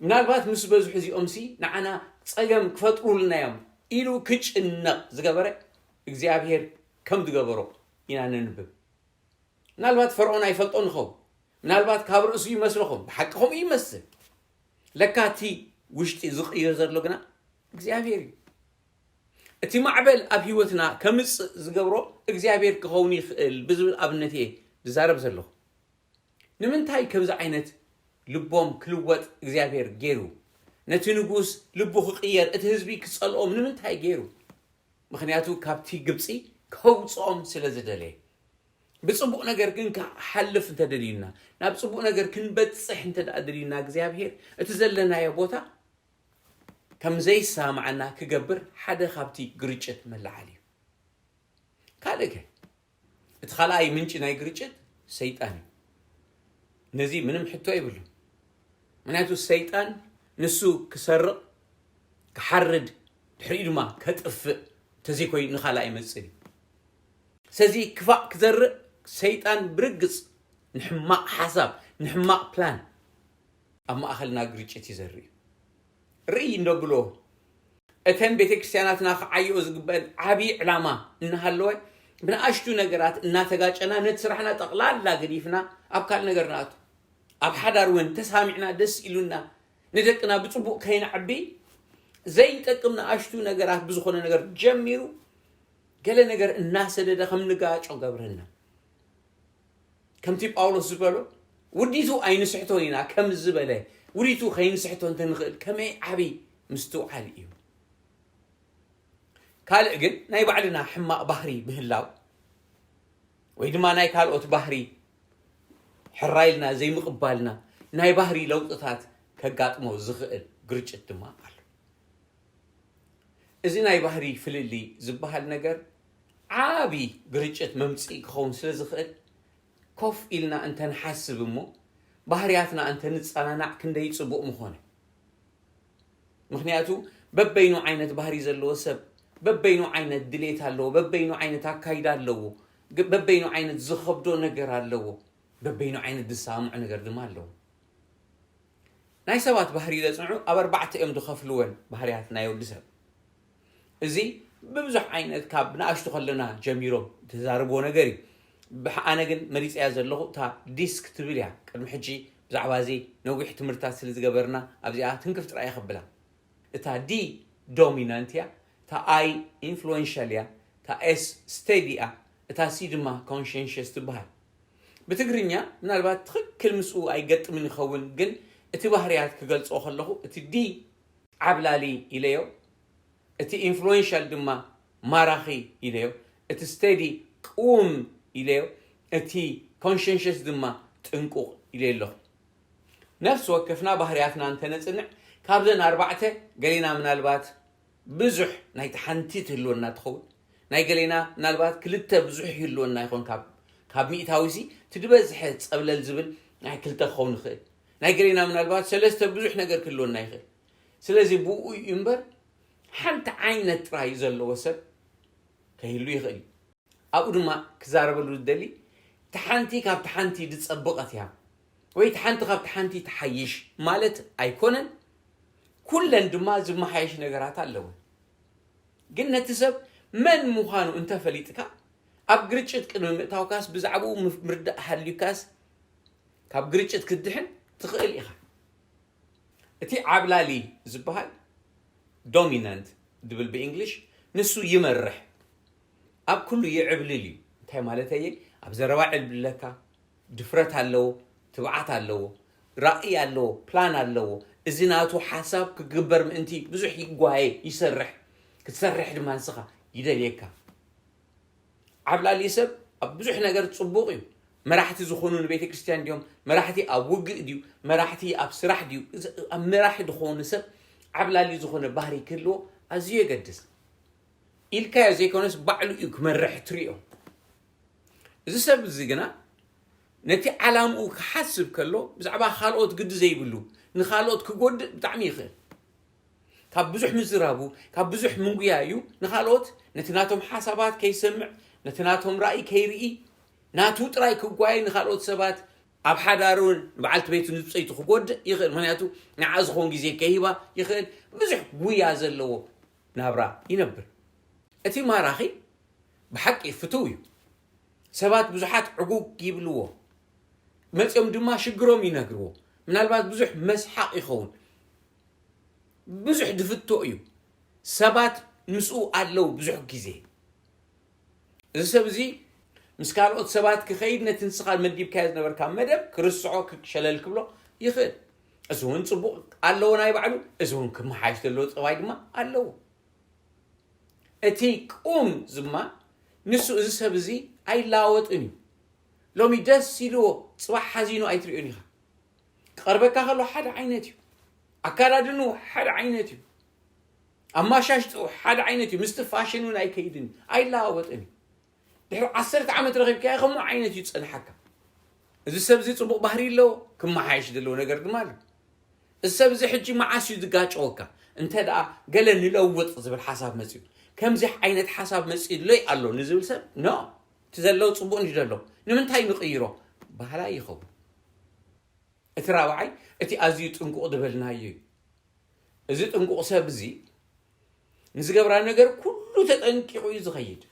ምናልባት ምስ በዝሑ እዚኦምሲ ንዓና ጸገም ክፈጥሩልና እዮም ኢሉ ክጭነቕ ዝገበረ እግዚኣብሔር ከም ዝገበሮ ኢና ነንብብ። ምናልባት ፈርዖን ኣይፈልጦ ንኸውን። ምናልባት ካብ ርእሱ ይመስለኹም። ብሓቂ ከምኡ ይመስል። ለካ እቲ ውሽጢ ዝቕይር ዘሎ ግና እግዚኣብሔር እዩ። እቲ ማዕበል ኣብ ህይወትና ከምጽእ ዝገብሮ እግዚኣብሔር ክኸውን ይኽእል ብዝብል ኣብነት እየ ዝዛረብ ዘለኹ። ንምንታይ ከምዚ ዓይነት ልቦም ክልወጥ እግዚኣብሔር ገይሩ? ነቲ ንጉስ ልቡ ክቕየር፣ እቲ ህዝቢ ክጸልኦም ንምንታይ ገይሩ? ምኽንያቱ ካብቲ ግብጺ ከውጽኦም ስለ ዝደለየ። ብጽቡቕ ነገር ግን ክሓልፍ እንተደልዩና፣ ናብ ጽቡቕ ነገር ክንበጽሕ እንተ ደኣ ደልዩና እግዚኣብሔር፣ እቲ ዘለናዮ ቦታ ከም ዘይሰማማዓና ክገብር ሓደ ካብቲ ግርጭት መለዓል እዩ። ካልእ ከ? እቲ ካልኣይ ምንጪ ናይ ግርጭት ሰይጣን እዩ። ነዚ ምንም ሕቶ የብሉን። ምክንያቱ ሰይጣን ንሱ ክሰርቕ፣ ክሓርድ፣ ድሕሪኡ ድማ ከጥፍእ እንተዘይኮይኑ ንኻልእ ኣይመጽእን እዩ። ስለዚ ክፋእ ክዘርእ ሰይጣን ብርግጽ ንሕማቕ ሓሳብ፣ ንሕማቕ ፕላን ኣብ ማእኸልና ግርጭት ይዘርእ እዩ። ርእይ እንደብሎ እተን ቤተ ክርስቲያናትና ክዓይኦ ዝግበአን ዓብዪ ዕላማ እናሃለወ ብንኣሽቱ ነገራት እናተጋጨና ነቲ ስራሕና ጠቕላላ ገዲፍና ኣብ ካልእ ነገር ንኣቱ። ኣብ ሓዳር እውን ተሳሚዕና ደስ ኢሉና ንደቅና ብጽቡቕ ከይንዓቢ ዘይጠቅም ንኣሽቱ ነገራት ብዝኾነ ነገር ጀሚሩ ገለ ነገር እናሰደደ ከም ንጋጮ ገብረና። ከምቲ ጳውሎስ ዝበሎ ውዲቱ ኣይንስሕቶን ኢና ከም ዝበለ ውዲቱ ከይንስሕቶ እንተንኽእል ከመይ ዓብዪ ምስትውዓል እዩ። ካልእ ግን ናይ ባዕልና ሕማቕ ባህሪ ምህላው ወይ ድማ ናይ ካልኦት ባህሪ ሕራይ ኢልና ዘይምቕባልና ናይ ባህሪ ለውጥታት ከጋጥሞ ዝኽእል ግርጭት ድማ ኣሎ። እዚ ናይ ባህሪ ፍልልይ ዝበሃል ነገር ዓቢ ግርጭት መምጽኢ ክኸውን ስለ ዝኽእል ኮፍ ኢልና እንተንሓስብ እሞ ባህርያትና እንተንጸናናዕ ክንደይ ጽቡቕ ምኾነ። ምኽንያቱ በበይኑ ዓይነት ባህሪ ዘለዎ ሰብ በበይኑ ዓይነት ድሌት ኣለዎ፣ በበይኑ ዓይነት ኣካይዳ ኣለዎ፣ ግ- በበይኑ ዓይነት ዝኸብዶ ነገር ኣለዎ፣ በበይኑ ዓይነት ዝሰማምዖ ነገር ድማ ኣለዎ። ናይ ሰባት ባህሪ ዘጽንዑ ኣብ ኣርባዕተ እዮም ዝኸፍልወን ባህርያት ናይ ወዲ ሰብ። እዚ ብብዙሕ ዓይነት ካብ ንኣሽቱ ከለና ጀሚሮም ተዛርብዎ ነገር እዩ። ብሕ- ኣነ ግን መሪጸያ ዘለኹ እታ ዲስክ ትብል እያ። ቅድሚ ሕጂ ብዛዕባ እዚ ነዊሕ ትምህርታት ስለ ዝገበርና ኣብዚኣ ትንክፍ ጥራይ ከብላ። እታ ዲ ዶሚናንት እያ፣ እታ ኣይ ኢንፍሉዌንሻል እያ፣ እታ ኤስ ስቴዲ እያ፣ እታ ሲ ድማ ኮንሸንሽስ ትበሃል። ብትግርኛ ምናልባት ትኽክል ምስኡ ኣይገጥምን ይኸውን፣ ግን እቲ ባህርያት ክገልጾ ከለኹ እቲ ዲ ዓብላሊ ኢለዮ፣ እቲ ኢንፍሉዌንሻል ድማ ማራኺ ኢለዮ፣ እቲ ስቴዲ ቅውም ኢለዮ፣ እቲ ኮንሸንሽስ ድማ ጥንቁቕ ኢለዮ ኣለኹ። ነፍሲ ወከፍና ባህርያትና እንተነጽንዕ ካብዘን ኣርባዕተ ገሌና ምናልባት ብዙሕ ናይቲ ሓንቲ ትህልወና ትኸውን፣ ናይ ገሌና ምናልባት ክልተ ብዙሕ ይህልወና ይኾን። ካብ ካብ ሚእታዊ ሲ እቲ ዝበዝሐ ጸብለል ዝብል ናይ ክልተ ክኸውን ይኽእል። ናይ ገሌና ምናልባት ሰለስተ ብዙሕ ነገር ክህልወና ይኽእል። ስለዚ ብኡ እዩ እምበር ሓንቲ ዓይነት ጥራይ ዘለዎ ሰብ ከይህሉ ይኽእል እዩ። ኣብኡ ድማ ክዛረበሉ ዝደሊ እቲ ሓንቲ ካብ እቲ ሓንቲ ዝጸበቐት እያ ወይ እቲ ሓንቲ ካብ እቲ ሓንቲ ትሓይሽ ማለት ኣይኮነን። ኩለን ድማ ዝመሓየሽ ነገራት ኣለወን። ግን ነቲ ሰብ መን ምዃኑ እንተፈሊጥካ ኣብ ግርጭት ቅድሚ ምእታውካስ ብዛዕባኡ ምፍ- ምርዳእ ሃልዩካስ ካብ ግርጭት ክትድሕን ትኽእል ኢኻ። እቲ ዓብላሊ ዝበሃል ዶሚናንት ድብል ብእንግሊሽ ንሱ ይመርሕ ኣብ ኩሉ ይዕብልል እዩ። እንታይ ማለተየ? ኣብ ዘረባ ዕብልለካ፣ ድፍረት ኣለዎ፣ ትብዓት ኣለዎ፣ ራእይ ኣለዎ፣ ፕላን ኣለዎ። እዚ ናቱ ሓሳብ ክግበር ምእንቲ ብዙሕ ይጓየ ይሰርሕ፣ ክትሰርሕ ድማ ንስኻ ይደልየካ። ዓብላሊ ሰብ ኣብ ብዙሕ ነገር ጽቡቕ እዩ። መራሕቲ ዝኾኑ ንቤተ ክርስቲያን ድዮም? መራሕቲ ኣብ ውግእ ድዩ? መራሕቲ ኣብ ስራሕ ድዩ? እዚ ኣብ መራሒ ዝኾኑ ሰብ ዓብላሊ ዝኾነ ባህሪ ክህልዎ ኣዝዩ የገድስ። ኢልካዮ ዘይኮነስ ባዕሉ እዩ ክመርሕ ትሪኦ። እዚ ሰብ እዚ ግና ነቲ ዓላምኡ ክሓስብ ከሎ ብዛዕባ ካልኦት ግዲ ዘይብሉ፣ ንኻልኦት ክጎድእ ብጣዕሚ ይኽእል። ካብ ብዙሕ ምዝራቡ፣ ካብ ብዙሕ ምንጉያዩ ንኻልኦት ነቲ ናቶም ሓሳባት ከይሰምዕ፣ ነቲ ናቶም ራእይ ከይርኢ፣ ናቱ ጥራይ ክጓየ፣ ንኻልኦት ሰባት ኣብ ሓዳሩ ንበዓልቲ ቤቱ ንብፀይቱ ክጎድእ ይኽእል። ምክንያቱ ንዓ ዝኾን ግዜ ከይህባ ይኽእል። ብዙሕ ጉያ ዘለዎ ናብራ ይነብር። እቲ ማራኺ ብሓቂ ፍቱው እዩ። ሰባት ብዙሓት ዕጉግ ይብልዎ፣ መፂኦም ድማ ሽግሮም ይነግርዎ። ምናልባት ብዙሕ መስሓቕ ይኸውን፣ ብዙሕ ድፍቶ እዩ። ሰባት ምስኡ ኣለዉ ብዙሕ ግዜ። እዚ ሰብ እዚ ምስ ካልኦት ሰባት ክኸይድ ነቲ ንስኻ መዲብካዮ ዝነበርካ መደብ ክርስዖ ክሸለል ክብሎ ይኽእል። እዚ እውን ፅቡቕ ኣለዎ ናይ ባዕሉ፣ እዚ እውን ክመሓየሽ ዘለዎ ፀባይ ድማ ኣለዎ። እቲ ቁም ዝማ ንሱ እዚ ሰብ እዚ ኣይላወጥን እዩ። ሎሚ ደስ ኢልዎ ፅባሕ ሓዚኑ ኣይትሪኦን ኢኻ። ክቐርበካ ከሎ ሓደ ዓይነት እዩ። ኣካዳድንኡ ሓደ ዓይነት እዩ። ኣማሻሽጥኡ ሓደ ዓይነት እዩ። ምስቲ ፋሽን እውን ኣይከይድን እዩ። ኣይለዋወጥን እዩ። ድሕሪ ዓሰርተ ዓመት ረኺብካዮ ከምኡ ዓይነት እዩ ዝጸንሓካ። እዚ ሰብ እዚ ጽቡቕ ባህሪ ኣለዎ፣ ክመሓየሽ ዘለዎ ነገር ድማ ኣሎ። እዚ ሰብ እዚ ሕጂ መዓስ እዩ ዝጋጨወካ? እንተ ደኣ ገለ ንለውጥ ዝብል ሓሳብ መጺኡ፣ ከምዚ ዓይነት ሓሳብ መጺኡለይ ኣሎ ንዝብል ሰብ፣ ኖ፣ እቲ ዘለዎ ጽቡቕ እንዲ ዘሎ፣ ንምንታይ ንቕይሮ? ባህላይ ይኸውን። እቲ ራብዓይ፣ እቲ ኣዝዩ ጥንቁቕ ዝበልናዮ እዩ። እዚ ጥንቁቕ ሰብ እዚ ንዝገብራ ነገር ኩሉ ተጠንቂቑ እዩ ዝኸይድ።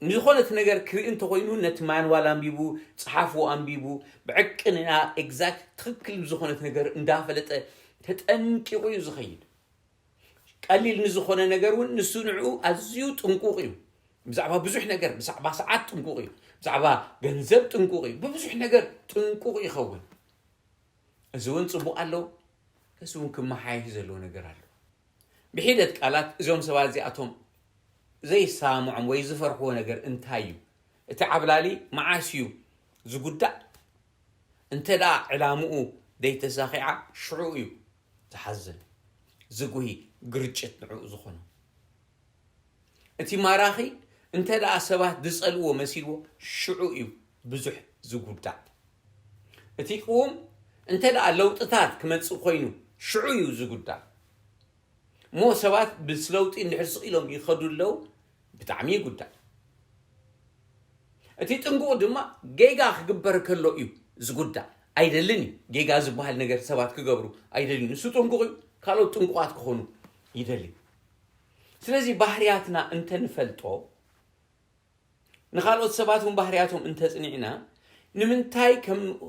ንዝኾነት ነገር ክርኢ እንተኾይኑ ነቲ ማንዋል ኣንቢቡ፣ ጸሓፉ ኣንቢቡ፣ ብዕቅንና ኤግዛክት ትኽክል ዝኾነት ነገር እንዳፈለጠ ተጠንቂቑ እዩ ዝኸይድ። ቀሊል ንዝኾነ ነገር እውን ንሱ ንዕኡ ኣዝዩ ጥንቁቕ እዩ። ብዛዕባ ብዙሕ ነገር፣ ብዛዕባ ሰዓት ጥንቁቕ እዩ። ብዛዕባ ገንዘብ ጥንቁቕ እዩ። ብብዙሕ ነገር ጥንቁቕ ይኸውን። እዚ እውን ጽቡቕ ኣሎ፣ እዚ እውን ክመሓየሽ ዘለዎ ነገር ኣሎ። ብሒደት ቃላት እዞም ሰባት እዚኣቶም ዘይሰማምዖም ወይ ዝፈርሕዎ ነገር እንታይ እዩ? እቲ ዓብላሊ መዓስ እዩ ዝጉዳእ? እንተ ደኣ ዕላምኡ ዘይተሳኺዓ ሽዑ እዩ ዝሓዝን፣ ዝጉሂ፣ ግርጭት ንዕኡ ዝኾኖ። እቲ ማራኺ እንተ ደኣ ሰባት ዝጸልእዎ መሲልዎ ሽዑ እዩ ብዙሕ ዝጉዳእ። እቲ ቅዉም እንተ ደኣ ለውጥታት ክመጽእ ኮይኑ ሽዑ እዩ ዝጉዳእ። እሞ ሰባት ምስ ለውጢ እንድሕር ስቕ ኢሎም ይኸዱ ኣለዉ ብጣዕሚ ይጉዳእ። እቲ ጥንቁቕ ድማ ጌጋ ክግበር ከሎ እዩ ዝጉዳእ። ኣይደልን እዩ ጌጋ ዝበሃል ነገር ሰባት ክገብሩ ኣይደልን። ንሱ ጥንቁቕ እዩ፣ ካልኦት ጥንቁቓት ክኾኑ ይደሊ። ስለዚ ባህርያትና እንተንፈልጦ ንኻልኦት ሰባት እውን ባህርያቶም እንተጽኒዕና ንምንታይ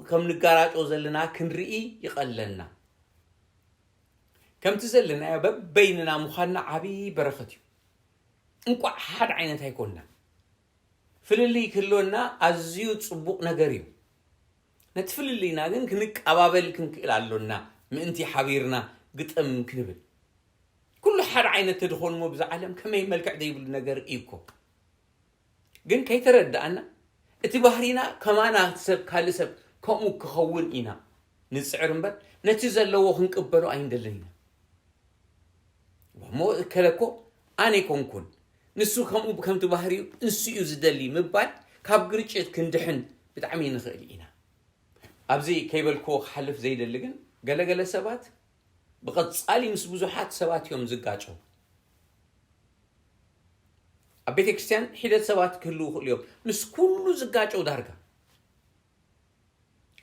ከም ንጋራጮ ዘለና ክንርኢ ይቐለልና። ከምቲ ዘለናዮ በበይንና ምዃንና ዓብዪ በረኸት እዩ። እንቋዕ ሓደ ዓይነት ኣይኮንና። ፍልልይ ክህልወና ኣዝዩ ጽቡቕ ነገር እዩ። ነቲ ፍልልይና ግን ክንቀባበል ክንክእል ኣሎና ምእንቲ ሓቢርና ግጥም ክንብል። ኩሉ ሓደ ዓይነት ተድኾንሞ ብዛ ዓለም ከመይ መልክዕ ዘይብሉ ነገር እዩ እኮ። ግን ከይተረዳኣና እቲ ባህሪና ከማና ሰብ ካልእ ሰብ ከምኡ ክኸውን ኢና ንጽዕር እምበር ነቲ ዘለዎ ክንቅበሎ ኣይንደልን ኢና። እሞ እከለ እኮ ኣነ ኣይኮንኩን፣ ንሱ ከምኡ ከምቲ ባህሪኡ ንሱ እዩ ዝደሊ ምባል ካብ ግርጭት ክንድሕን ብጣዕሚ ንኽእል ኢና። ኣብዚ ከይበልክዎ ክሓልፍ ዘይደሊ ግን ገለገለ ሰባት ብቐጻሊ ምስ ብዙሓት ሰባት እዮም ዝጋጨው። ኣብ ቤተ ክርስቲያን ሒደት ሰባት ክህልዉ ይኽእሉ እዮም ምስ ኩሉ ዝጋጨው ዳርጋ።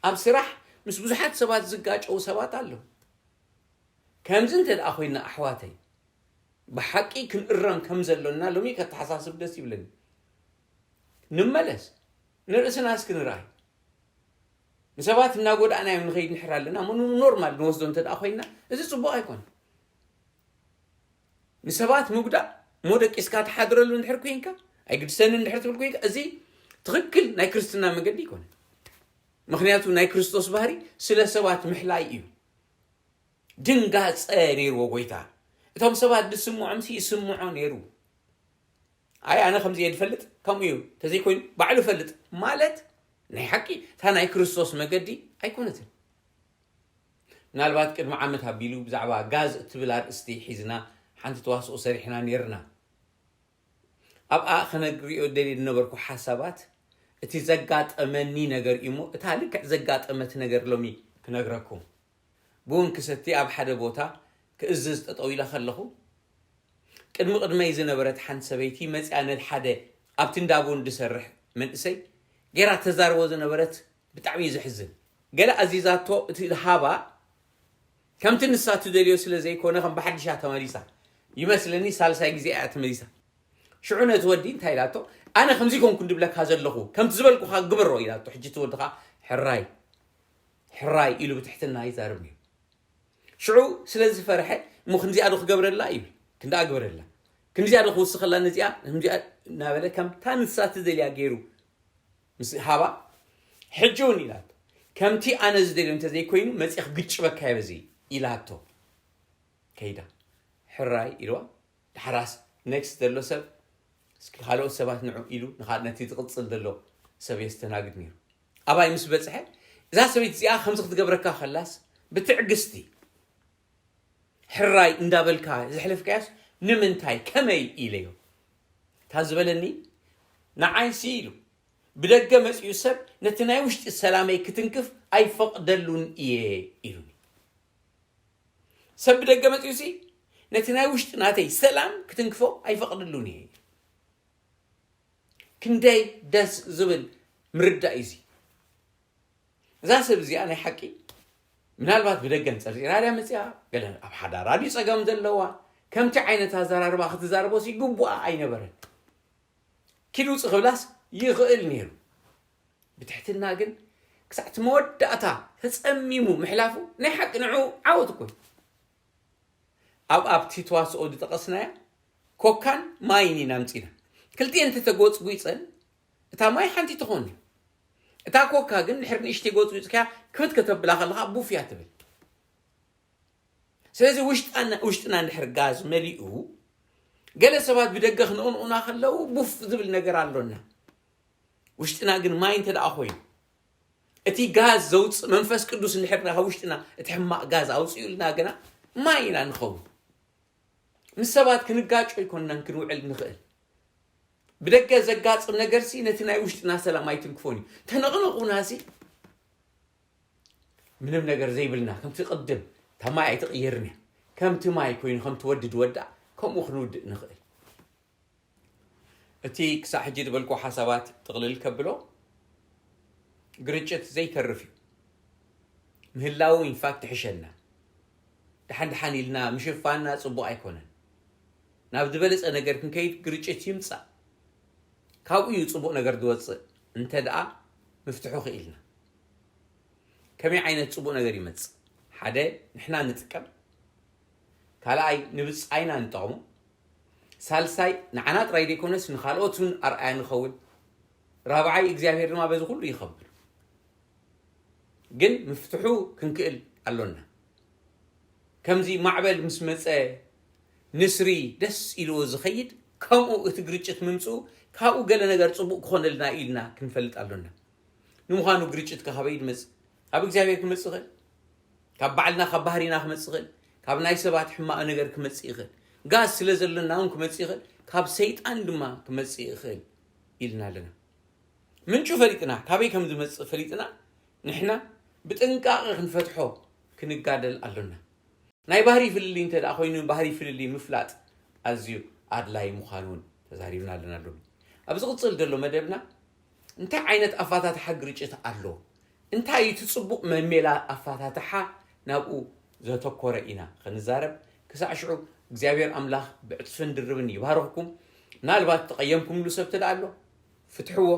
ኣብ ስራሕ ምስ ብዙሓት ሰባት ዝጋጨው ሰባት ኣለዉ። ከምዚ እንተ ደኣ ኮይና ኣሕዋተይ ብሓቂ ክንእረም ከም ዘሎና ሎሚ ከተሓሳስብ ደስ ይብለኒ። ንመለስ ንርእስና እስኪ ንርኣይ። ንሰባት እናጎዳእናዮም ንኸይድ ንሕር ኣለና እሞ ኖርማል ንወስዶ እንተ ደኣ ኮይና እዚ ጽቡቕ ኣይኮነ። ንሰባት ምጉዳእ እሞ ደቂስካ ትሓድረሉ እንድሕር ኮይንካ ኣይግድሰኒ እንድሕር ትብል ኮይንካ እዚ ትኽክል ናይ ክርስትና መገዲ ኣይኮነ። ምክንያቱ ናይ ክርስቶስ ባህሪ ስለ ሰባት ምሕላይ እዩ። ድንጋጸ ነይርዎ ጎይታ። እቶም ሰባት ዝስምዖምሲ ይስምዖ ነይሩ። ኣይ ኣነ ከምዚ እየ ዝፈልጥ ከምኡ እዩ ተዘይኮይኑ ባዕሉ ፈልጥ ማለት ናይ ሓቂ እታ ናይ ክርስቶስ መገዲ ኣይኮነትን። ምናልባት ቅድሚ ዓመት ኣቢሉ ብዛዕባ ጋዝ እትብል ኣርእስቲ ሒዝና ሓንቲ ተዋስኦ ሰሪሕና ነይርና። ኣብኣ ክነግርዮ ደልየ ዝነበርኩ ሓሳባት፣ እቲ ዘጋጠመኒ ነገር እዩ እሞ፣ እታ ልክዕ ዘጋጠመት ነገር ሎሚ ክነግረኩም። ብውን ክሰቲ ኣብ ሓደ ቦታ ክእዝዝ ጠጠው ኢለ ከለኹ፣ ቅድሚ ቅድመይ ዝነበረት ሓንቲ ሰበይቲ መጺኣ፣ ነቲ ሓደ ኣብቲ እንዳ ቡን ዝሰርሕ መንእሰይ ገይራ ተዛርቦ ዝነበረት ብጣዕሚ እዩ ዘሕዝን። ገለ ኣዚዛቶ፣ እቲ ሃባ ከምቲ ንሳ ትደልዮ ስለ ዘይኮነ፣ ከም ብሓድሻ ተመሊሳ። ይመስለኒ ሳልሳይ ግዜ እያ ተመሊሳ። ሽዑ ነቲ ወዲ እንታይ ኢላቶ? "ኣነ ከምዚ ኮንኩ እንድብለካ ዘለኹ፣ ከምቲ ዝበልኩኻ ግበሮ" ኢላቶ። ሕጂ እቲ ወዲ ኸዓ "ሕራይ፣ ሕራይ" ኢሉ ብትሕትና ይዛረብ ነይሩ። ሽዑ ስለ ዝፈርሐ፣ "እሞ ክንዚኣ ዶ ክገብረላ?" ይብል። ክንድኣ ግበረላ። "ክንዚኣ ዶ ክውስኸላ ነዚኣ?" ክንዚኣ እናበለ ከምታ ንሳ ትደልያ ገይሩ ምስ ሃባ፣ "ሕጂ እውን" ኢላቶ፣ "ከምቲ ኣነ ዝደልዮ እንተዘይኮይኑ መጺእ ክግጭበካ እየ በዚ" ኢላቶ። ከይዳ። "ሕራይ" ኢልዋ። ዳሕራስ ኔክስት ዘሎ ሰብ፣ "እስኪ ካልኦት ሰባት ንዑ" ኢሉ ንኻ-፣ ነቲ ዝቕጽል ዘሎ ሰብ የስተናግድ ነይሩ። ኣባይ ምስ በጽሐ፣ እዛ ሰበይቲ እዚኣ ከምዚ ክትገብረካ ከላስ ብትዕግስቲ፣ "ሕራይ" እንዳበልካ ዘሕለፍካያስ ንምንታይ፣ ከመይ ኢለዮ። እታ ዝበለኒ፣ "ንዓይሲ" ኢሉ፣ "ብደገ መጺኡ ሰብ ነቲ ናይ ውሽጢ ሰላመይ ክትንክፍ ኣይፈቕደሉን እየ" ኢሉኒ። ሰብ ብደገ መጺኡሲ ነቲ ናይ ውሽጢ ናተይ ሰላም ክትንክፎ ኣይፈቕደሉን እየ። ክንደይ ደስ ዝብል ምርዳእ እዩ እዚ። እዛ ሰብ እዚኣ ናይ ሓቂ ምናልባት ብደገ እንጸርጺራ ድያ መጺኣ፣ ገለ ኣብ ሓዳራ ድዩ ጸገም ዘለዋ፣ ከምቲ ዓይነት ኣዘራርባ ክትዛረቦሲ ግቡኣ ኣይነበረን። ኪድ ውጽእ ክብላስ ይኽእል ነይሩ። ብትሕትና ግን ክሳዕ እቲ መወዳእታ ተጸሚሙ ምሕላፉ ናይ ሓቂ ንዑ ዓወት እኮ እዩ። ኣብ፣ ኣብቲ ተዋስኦ ዝጠቐስናያ ኮካን ማይን ኢና ኣምጺና። ክልቲኤን እንተተጎጽጒጸን እታ ማይ ሓንቲ ትኾን እዩ። እታ ኮካ ግን ድሕሪ ንእሽተይ ጎጽጒጽካያ ክፍት ከተብላ ከለኻ ቡፍ እያ ትብል። ስለዚ ውሽጣና-፣ ውሽጥና እንድሕር ጋዝ መሊኡ፣ ገለ ሰባት ብደገ ክንቕንቑና ከለዉ ቡፍ ዝብል ነገር ኣሎና። ውሽጥና ግን ማይ እንተ ደኣ ኮይኑ፣ እቲ ጋዝ ዘውጽእ መንፈስ ቅዱስ እንድሕር ካብ ውሽጥና እቲ ሕማቕ ጋዝ ኣውጺኡልና ግና ማይ ኢና ንኸውን። ምስ ሰባት ክንጋጮ ኣይኮንናን ክንውዕል ንኽእል። ብደገ ዘጋጥም ነገርሲ ነቲ ናይ ውሽጥና ሰላም ኣይትንክፎን እዩ። ተነቕነቑናሲ ምንም ነገር ዘይብልና፣ ከምቲ ቅድም እታ ማይ ኣይትቕየርን እያ። ከምቲ ማይ ኮይኑ፣ ከምቲ ወዲ ዝወድኣ፣ ከምኡ ክንውድእ ንኽእል። እቲ ክሳዕ ሕጂ ዝበልኩ ሓሳባት ጥቕልል ከብሎ፣ ግርጭት ዘይተርፍ እዩ። ምህላዉ ኢንፋክት ይሕሸና። ደሓን ደሓን ኢልና ምሽፋንና ጽቡቕ ኣይኮነን። ናብ ዝበለጸ ነገር ክንከይድ ግርጭት ይምጻእ። ካብኡ እዩ ጽቡቕ ነገር ዝወጽእ፣ እንተ ደኣ ምፍትሑ ክኢልና። ከመይ ዓይነት ጽቡቕ ነገር ይመጽእ? ሓደ፣ ንሕና ንጥቀም። ካልኣይ፣ ንብጻይና ንጠቕሞ። ሳልሳይ፣ ንዓና ጥራይ ዘይኮነስ ንኻልኦት እውን ኣርኣያ ንኸውን። ራብዓይ፣ እግዚኣብሔር ድማ በዚ ኩሉ ይኸብር። ግን ምፍትሑ ክንክእል ኣሎና። ከምዚ ማዕበል ምስ መጸ፣ ንስሪ ደስ ኢልዎ ዝኸይድ፣ ከምኡ እቲ ግርጭት ምምጽኡ፣ ካብኡ ገለ ነገር ጽቡቕ ክኾነልና ኢልና ክንፈልጥ ኣሎና። ንምዃኑ ግርጭት ከ ካበይ ዝመጽእ? ካብ እግዚኣብሔር ክመጽእ ይኽእል? ካብ ባዕልና፣ ካብ ባህሪና ክመጽእ ይኽእል? ካብ ናይ ሰባት ሕማቕ ነገር ክመጽእ ይኽእል? ጋዝ ስለ ዘለና እውን ክመጽእ ይኽእል፣ ካብ ሰይጣን ድማ ክመጽእ ይኽእል ኢልና ኣለና። ምንጩ ፈሊጥና፣ ካበይ ከም ዝመጽእ ፈሊጥና፣ ንሕና ብጥንቃቐ ክንፈትሖ ክንጋደል ኣሎና። ናይ ባህሪ ፍልልይ እንተ ደኣ ኮይኑ፣ ባህሪ ፍልልይ ምፍላጥ ኣዝዩ ኣድላይ ምዃኑ እውን ተዛሪብና ኣለና ሎሚ። ኣብ ዝቕጽል ዘሎ መደብና፣ እንታይ ዓይነት ኣፋታትሓ ግርጭት ኣሎ? እንታይ እዩ እቲ ጽቡቕ መሜላ ኣፋታትሓ? ናብኡ ዘተኮረ ኢና ክንዛረብ። ክሳዕ ሽዑ እግዚኣብሔር ኣምላኽ ብዕጽፍን ድርብን ይባርኽኩም። ምናልባት ተቐየምኩምሉ ሰብ ተደኣ ኣሎ፣ ፍትሕዎ።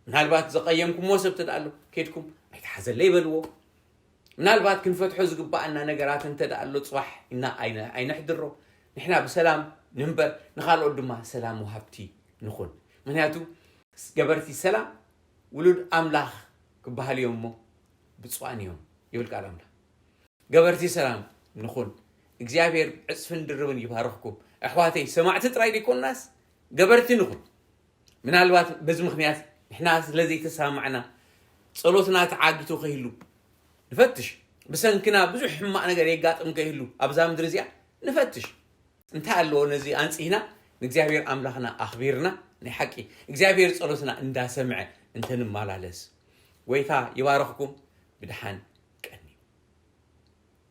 ምናልባት ዘቐየምኩምዎ ሰብ ተደኣ ኣሎ፣ ኬድኩም ኣይተሓዘለይ በልዎ። ምናልባት ክንፈትሖ ዝግባኣና ነገራት እንተ ደኣ ኣሎ፣ ጽባሕ ኢና ኣይነ-፣ ኣይነሕድሮ። ንሕና ብሰላም ንንበር፣ ንኻልኦት ድማ ሰላም ወሃብቲ ንኹን። ምኽንያቱ ገበርቲ ሰላም ውሉድ ኣምላኽ ክበሃሉ እዮም እሞ ብፁዓን እዮም ይብል ቃል ኣምላኽ። ገበርቲ ሰላም ንኹን። እግዚኣብሔር ዕጽፍን ድርብን ይባርኽኩም። ኣሕዋተይ፣ ሰማዕቲ ጥራይ ዘይኮንናስ ገበርቲ ንኹን። ምናልባት በዚ ምኽንያት ንሕና ስለ ዘይተሰማማዕና ጸሎትና ተዓጊቱ ከይህሉ ንፈትሽ። ብሰንክና ብዙሕ ሕማቕ ነገር የጋጥም ከይህሉ ኣብዛ ምድሪ እዚኣ ንፈትሽ። እንታይ ኣለዎ ነዚ ኣንጺህና ንእግዚኣብሔር ኣምላኽና ኣኽቢርና ናይ ሓቂ እግዚኣብሔር ጸሎትና እንዳሰምዐ እንተንመላለስ ጎይታ ይባረኽኩም። ብድሓን